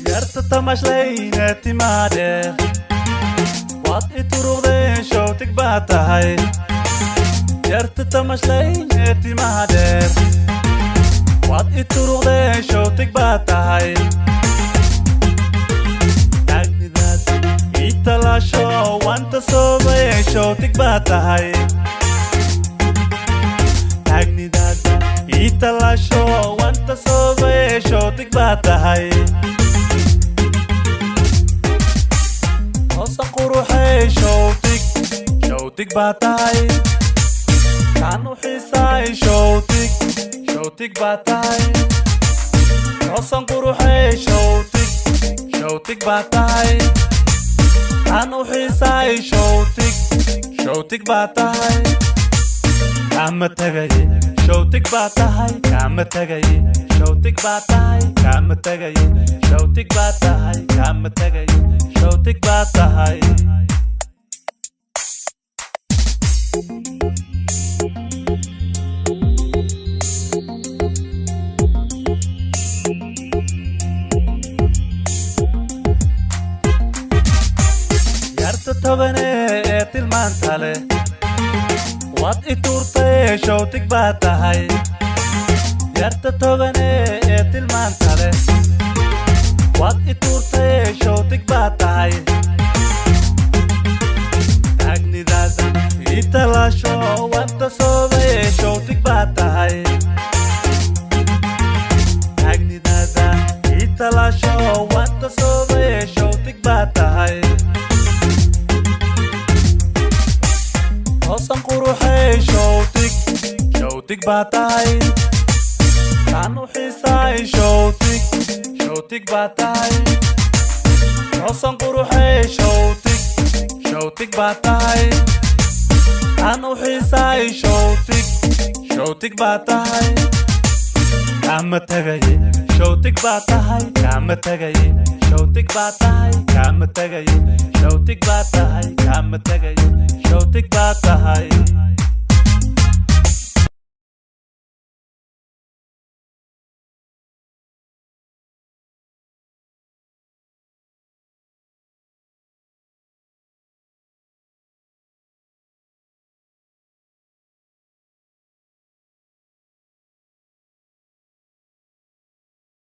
Yarta tamashleyne timaadheer, waad i turuqdeen, showtig baa tahay. Yarta tamashleyne timaadheer, waad i turuqdeen, showtig baa tahay. Taagnidaad ii talaasho waanta soobaye, showtig baa tahay. Taagnidaad ii talaasho waanta soobaye, showtig baa tahay. Hoosan quruxay, showtig, showtig baa tahay. Kaan u xiisaay, showtig, showtig baa tahay. Hoosan quruxay, showtig, showtig baa tahay. Kaan u xiisaay, showtig, showtig baa tahay. Kaama tagaye, showtig baa tahay. Kaama tagaye, showtig baa tahay. Kaama tagaye, showtig baa tahay. Kaama tagaye, showtig baa tahay. Yarta tobane ee tilmaanta leh, waad i tuurtay, showtig baa tahay. Yarta tobane ee tilmaanta leh, waad i tuurtay, showtig baa tahay. Taagnidaada ii talaasho waanta soobaye, showtig baa tahay. Taagnidaada ii talaasho waanta soobaye, showtig baa tahay. Hoosan quruxay, showtig, showtig baa tahay. Kaan u xiisaay, showtig, showtig baa tahay. Hoosan quruxay, showtig, showtig baa tahay. Kaan u xiisaay, showtig, showtig baa tahay. Kaama tagaye, showtig baa tahay. Kaama tagaye, showtig baa tahay. Kaama tagaye, showtig baa tahay. Kaama tagaye, showtig baa tahay.